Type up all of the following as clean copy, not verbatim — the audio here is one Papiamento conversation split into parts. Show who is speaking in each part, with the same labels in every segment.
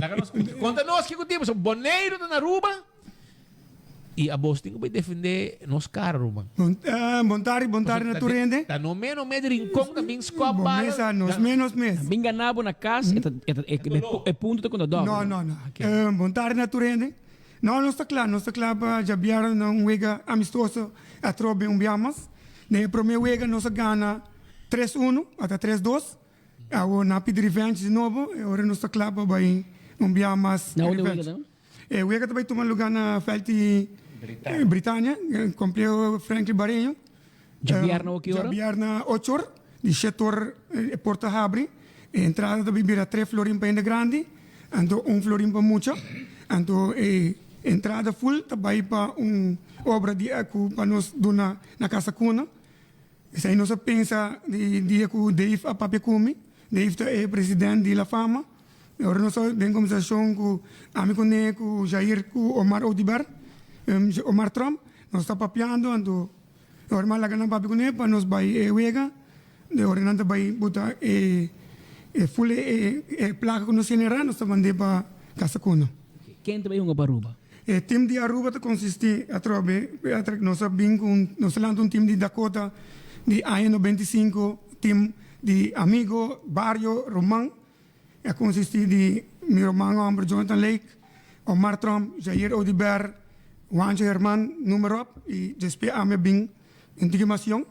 Speaker 1: Laga nos konta nos kiko tin pasobra Boneiru ta na Aruba i abos tin ku bai defende nos kara ruman.
Speaker 2: Bon tardi, bon tardi na tur hende.
Speaker 1: Ta no menos me di Rincon ta bin skòp
Speaker 2: Bo
Speaker 1: bala.
Speaker 2: mesa, nos menos mes.
Speaker 3: Bin gana bo na kas e ta e ta e punto ta konta dòbel.
Speaker 2: No, no, no. Bon tardi na tur hende. No, nos ta kla, nos ta kla pa djabièrnè na un wega amistoso atrobe un bia mas. Den e promé wega nos a gana tres uno, ata tres dos. Awor nan a pidi revenge di nobo e ora nos ta kla pa bai un bia mas
Speaker 3: Na unda e wega
Speaker 2: revenge.
Speaker 3: ta?
Speaker 2: E wega ta bai tuma luga na veld di Britania, Compleho Franklin Bareño.
Speaker 3: Djabièrnè o ki ora?
Speaker 2: Djabièrnè ocho or, di shete or e porta habri. E entrada ta bai bira tres florin pa hende grandi, anto un florin pa mucha. Anto e entrada full ta bai pa un obra di ku pa nos duna na Casa Cuna. Esei nos a pensa di dia ku Dave a papia ku mi. Dave ta e president di La Fama. E ora nos a den kombersashon ku ami kuné, ku Jair, ku Omar Oduber, Omar Tromp. Nos ta papiando anto e ora mi a laga nan papia kuné pa nos bai e wega. E ora nan ta bai buta e full e plaka ku nos generá nos ta mand'é pa Casa Cuna.
Speaker 3: Ken ta bai hunga pa Aruba?
Speaker 2: E team di Aruba ta consisti atrobe, nos a bin cu un, nos a lanta un team di Dakota di aña 95, team di amigo, bario, ruman. E a consisti di mi ruman homber Jonathan Lake, Omar Tromp, Jair Oduber, Juancho Herman, noem maar op, y despues ami a bin un tiki mas yong.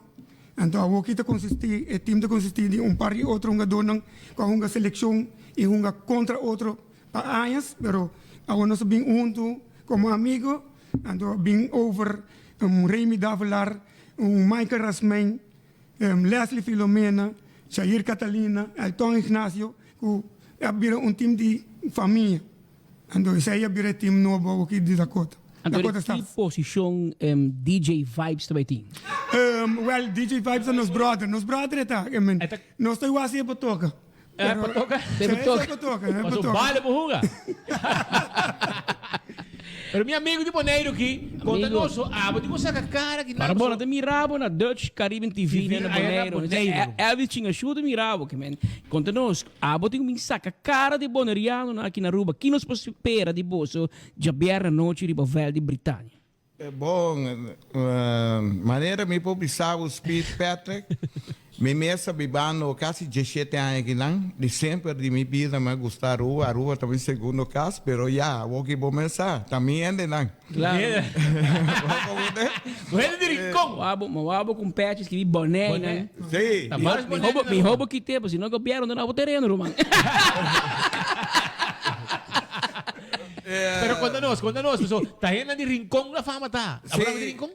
Speaker 2: Anto awoki ta consisti, e team ta consisti di un par di otro hungadornan cu a hunga seleccion y hunga contra otro Pa añas, pero awor nos a bin huntu como amigo, anto a bin over un Remy Davelaar, un Michael Rasmijn, Leslie Filomena, Jair Catalina, Elton Ignacio, cu a bira un team di famia. Anto esey a bira e team nobo awoki di Dakota.
Speaker 3: Anto
Speaker 2: Dakota
Speaker 3: di ki
Speaker 2: Stars.
Speaker 3: posicion DJ Vibes ta bay tin?
Speaker 2: Well, DJ Vibes ta nos brother, nos brother e ta, nos ta igual si e por toca.
Speaker 1: Eh, pa toca.
Speaker 2: Sí,
Speaker 3: pa toca.
Speaker 2: pa toca, eh, pa
Speaker 1: Paso
Speaker 2: toca.
Speaker 1: bale por hunga. Pero mi amigo di Boneiru ki, konta
Speaker 3: Amigo.
Speaker 1: nos so abo di ku saka kara ki
Speaker 3: Para
Speaker 1: nan
Speaker 3: bo,
Speaker 1: so.
Speaker 3: na te mirabo na Dutch Caribbean TV,
Speaker 1: TV,
Speaker 3: na
Speaker 1: aya na
Speaker 3: Boneiru.
Speaker 1: Boneiru.
Speaker 3: Elvis chinga shu te mirabo ki men. Konta nos, abo tin ku bin saka kara di Boneriano na aki na Aruba. Ki nos por spera di boso djabièrnè anochi riba vèlt di Britania?
Speaker 4: Bon, manera mi por bisa bo Speed Patrick, mi mes ta bibando casi diesshete aña akinan, di semper di mi bida mi a gusta Aruba, Aruba ta mi segundo cas, pero ya, awor ki bo mes sa, ta mi hendenan.
Speaker 3: Claro.
Speaker 1: Bo hende di Rincon.
Speaker 3: Ma wou bo cu un pechi scribi Bonaire nan.
Speaker 4: Si.
Speaker 1: Ta mas Bonaire na
Speaker 3: Miho
Speaker 1: Aruba.
Speaker 3: bo kite, pasobra si no gobierno ta na bo tereno, ruman.
Speaker 1: Pero konta nos, konta nos, paso ta hendenan di Rincon la fama ta.
Speaker 4: Sí.
Speaker 1: Abo ta di Rincon?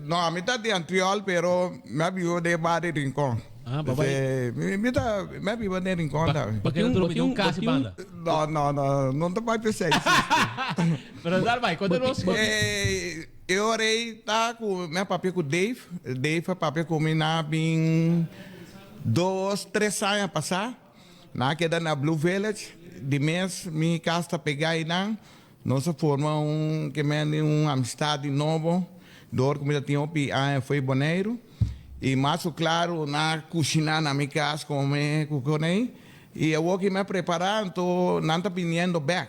Speaker 4: No, ami ta di Antriol, pero mi a biba den bario di Rincon.
Speaker 1: Ah, baba.
Speaker 4: Sí, mi, mi ta, mi a biba den Rincon tambe.
Speaker 1: Ba keda drumi den un kas i banda.
Speaker 4: No, no, no, no ta bai p'esei, sister.
Speaker 1: Pero dar bai, konta nos.
Speaker 4: Eh, e ora ei ta ku mi a papia ku Dave. Dave a papia ku mi na bin dos, tres aña pasá. Nan a keda na Blue Village, di mes mi kas ta pega einan. Nos a forma un ke men di un amistad di nobo dor ku mi ta tin hopi aña fo'i Boneiru. I mas ku klaru nan a kushiná na mi kas kome ku konei. I awor ki mi a prepará anto nan ta biniendo bèk.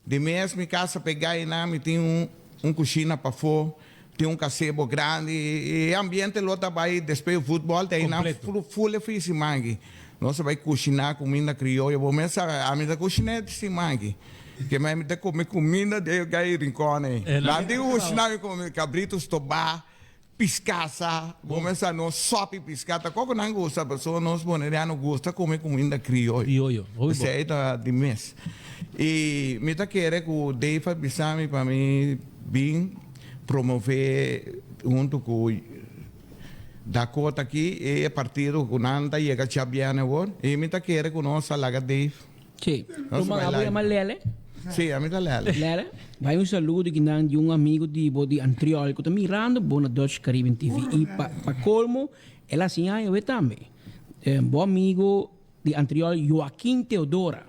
Speaker 4: Di mes mi kas ta pega einan, mi tin un un kushina pafó, tin un kasebo grandi i e ambiente lo ta bai despues di futbòl ta einan ful e fin siman aki. Nos ta bai kushiná kuminda krioyo, bo mes sa ami ta kushiná e siman aki. Ke mi ta kome kuminda di e gai Rincon ei. Nan tin ku kushiná mi kome kabritu stobá. Piská sa, bo mester sa nos sòpi piská ta koko nan gusta pasobra nos boneriano gusta kome kuminda krioyo.
Speaker 1: Krioyo, hopi bon.
Speaker 4: Esei ta di mes. I mi ta kere ku Dave a bisa mi pa mi bin promove huntu ku Dakota aki e partido ku nan ta yega djabièrnè awor i mi ta kere ku nos a laga Dave.
Speaker 3: Sí.
Speaker 4: Nos
Speaker 3: Ruman,
Speaker 4: bai
Speaker 3: abo
Speaker 4: live.
Speaker 3: yama Lele?
Speaker 4: Sí, ami ta Lele.
Speaker 3: Lele, bai un saludo di nan di un amigo di bo di Antriol ku ta mirando bo na Dutch Caribbean TV. I pa, pa colmo, el a siña awe tambe. Eh, bo amigo di Antriol, Joaquin Teodora.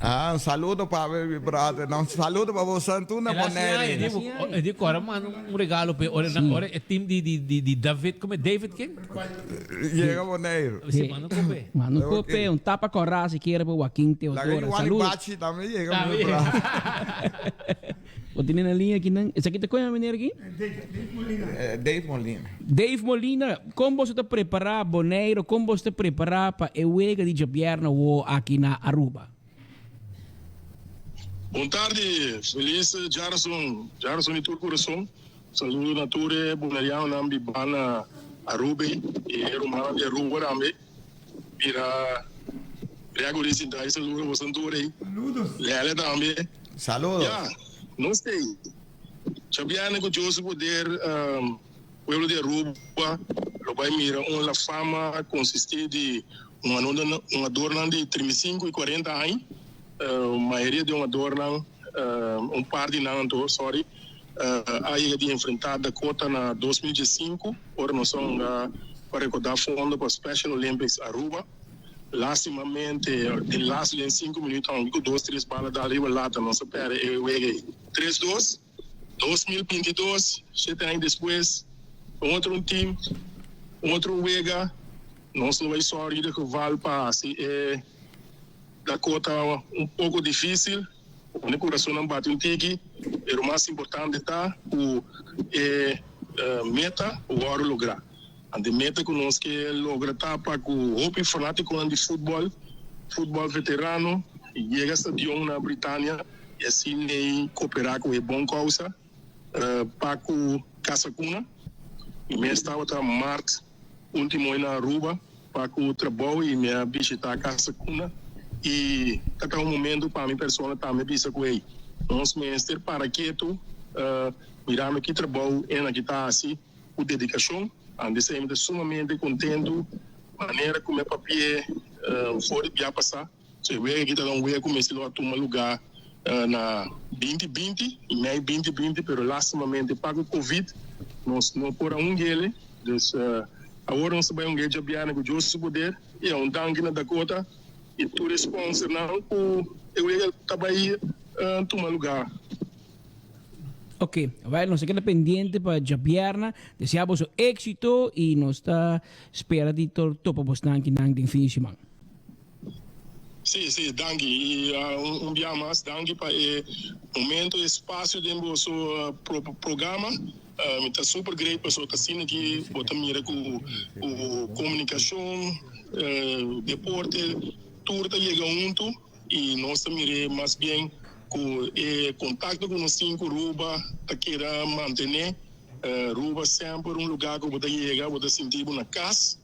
Speaker 4: Ah, un saludo pa mi brother. Un saludo pa bo santu na Bonaire.
Speaker 1: E di cora manda un regalo pe ora na ora e team di di di di David come David ken?
Speaker 4: Yega Bonaire.
Speaker 1: Si manda un kope.
Speaker 3: Manda un kope, un tapa cora si kier pa Joaquin Teodora.
Speaker 4: Laga
Speaker 3: Saludos.
Speaker 4: Bachi tambe yega mi brother.
Speaker 3: Bo tene na linea aki nan. Esaki ta koe meneer aki?
Speaker 2: Dave Molina.
Speaker 4: Dave Molina.
Speaker 3: Dave Molina, kon boso ta prepara Bonaire, kon boso ta prepara pa e wega di djabièrnè awo aki na Aruba?
Speaker 5: Bon tardi, felis djarason, djarason di tur kurason. Saludo na tur e bonerianonan bibá na Aruba i e rumannan di Aruba tambe. Mira Gregory sinta ahí saluda boso tur ahí.
Speaker 2: Saludos.
Speaker 5: Lele tambe.
Speaker 4: Saludos.
Speaker 5: Ya, nos ta ahí. Djabièrnè ku Dios su poder pueblo di Aruba lo bai mira un la fama konsistí di hungadornan di 35 i 40 aña. Mayoria di hungadornan, un par di nan anto, sorry, a yega di enfrentá Dakota na 2015 ora nos a hunga pa rekodá fondo pa Special Olympics Aruba. Lastimamente den lastu den sinku minuut aunke ku dos tres bala dal riba lata nos a pèrdè e wega ei tres dos. 2022, shete aña despues, un otro un team, un otro wega, nos lo bai sòru ieder geval pa hasi e Dakota un poko difísil. Pone kurasonnan bati un tiki, pero mas importante ta ku e meta wòrdu lográ. Ante meta ku nos ke logra ta pa ku hopi fanátikonan di futbòl, futbòl veterano, yega stadion na Britania i asina ei koperá ku e bon kousa pa ku Casa Cuna. Mi mes tabata mart ultimo na Aruba pa ku trabou i mi a bishitá Casa Cuna i ta ta un momento pa mi persona tambe bisa ku ey, nos mester para ketu mirando ki trabou esaki ta hasi ku dedikashon. Antes ei mi ta sumamente kontentu manera ku mi a papia for di bia pasá. So e wega aki ta un wega ku mester lo a tuma lugá na 2020, mei 2020, pero lastimamente pa ku covid nos no por a hung'ele. Dus awor nos ta bai hung'e djabièrnè ku Dios su poder i a un danki na Dakota i tur e sponsornan ku e wega ta bai tuma lugá.
Speaker 3: Ok, wel nos ta keda pendiente pa djabièrnè. Desea boso éksito i nos ta spera di topa bosnan kinan den fin di siman.
Speaker 5: Sí, sí, danki. I un bia mas danki pa e momento, e espacio den boso programa. Mi ta super great pasobra ta asina ki bo ta mira ku komunikashon, deporte, tur ta yega huntu i nos ta mir'é mas bien ku e kontakto ku nos tin ku Ruba ta keda mantené. Ruba semper un lugá ku bo ta yega, bo ta sinti bo na kas.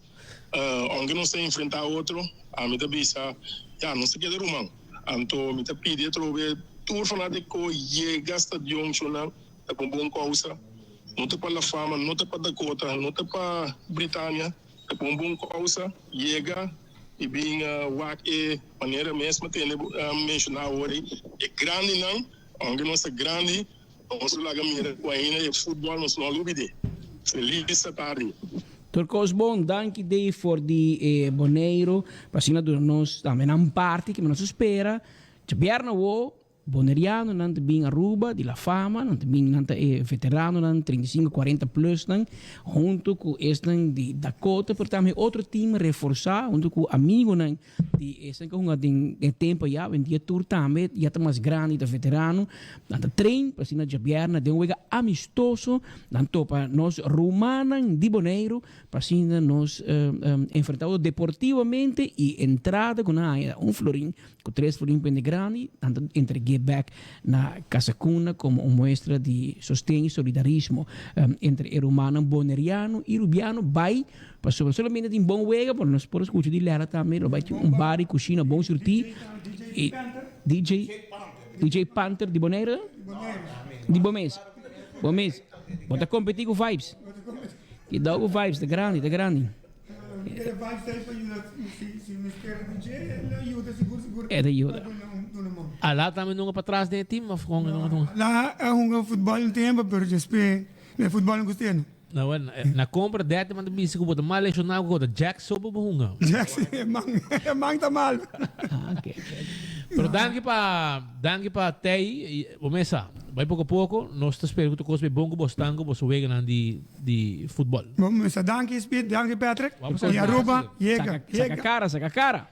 Speaker 5: Aunke nos ta enfrentá otro, ami ta bisa, ya, nos ta keda ruman. Anto mi ta pidi atrobe tur fanátiko yega stadion shonnan, ta pa un bon kousa. No ta pa La Fama, no ta pa Dakota, no ta pa Britania, ta pa un bon kousa. Yega i bin wak e manera mes mi a tende bo menshoná awor ei, e grandinan, aunke nos ta grandi, Nos lo laga mira cu ainda e futbol nos no a lubide. Feliz satardi.
Speaker 3: Tur cos bon, danki Dave for di e Boneiru pa asina duna nos tambe nan parti kimen nos a spera. Djabièrnè awo Bonerianonan ta bin Aruba di La Fama, nan ta bin nan ta e veteranonan 35, 40 plus nan hunto cu esnan di Dakota pero tambe otro team reforsa hunto cu amigonan Di esnan ku hunga den e tempu ya, awendia tur tambe ya ta mas grandi, ta veterano. Nan ta train pa asina djabièrnè den un wega amistoso nan topa nos rumannan di Boneiru pa asina nos enfrentá otro deportivamente i entrada ku nan haña un florin ku tres florin pende grandi nan ta entreg'é bèk na Casa Cuna komo un muestra di sosten i solidarismo entre e rumannan boneriano i rubiano bai Pasobra solamente tin bon wega, pero nos por scucha di Lela tambe, lo bay tin un bar y cushina bon surti. Y DJ, DJ Panther di Bonaire? Di bo mes. Bo mes. Bo ta competi cu Vibes. Cuidao cu Vibes, ta grandi, ta grandi. E ta yuda.
Speaker 1: Ala tambe nunga patras den e team of con nunga nunga?
Speaker 2: La a hunga futbol un tempo, pero despues e futbol no gusta no.
Speaker 1: Na bueno, na compra derde man ta bisa ku bo ta mal lesioná ku ta Jack so bo hunga.
Speaker 2: Jack si, e man, e man ta mal.
Speaker 3: Ah, ok, ok.
Speaker 1: Pero danki pa danki pa Tei, bo mes sa, bai poko poko, nos ta spera ku tur kos bai bon ku bo stan ku boso weganan di di futbòl.
Speaker 2: Bo mes sa, danki Speed, danki Patrick,
Speaker 1: Wou
Speaker 2: y Aruba yega,
Speaker 3: Saka
Speaker 2: yega.
Speaker 3: kara, saka kara.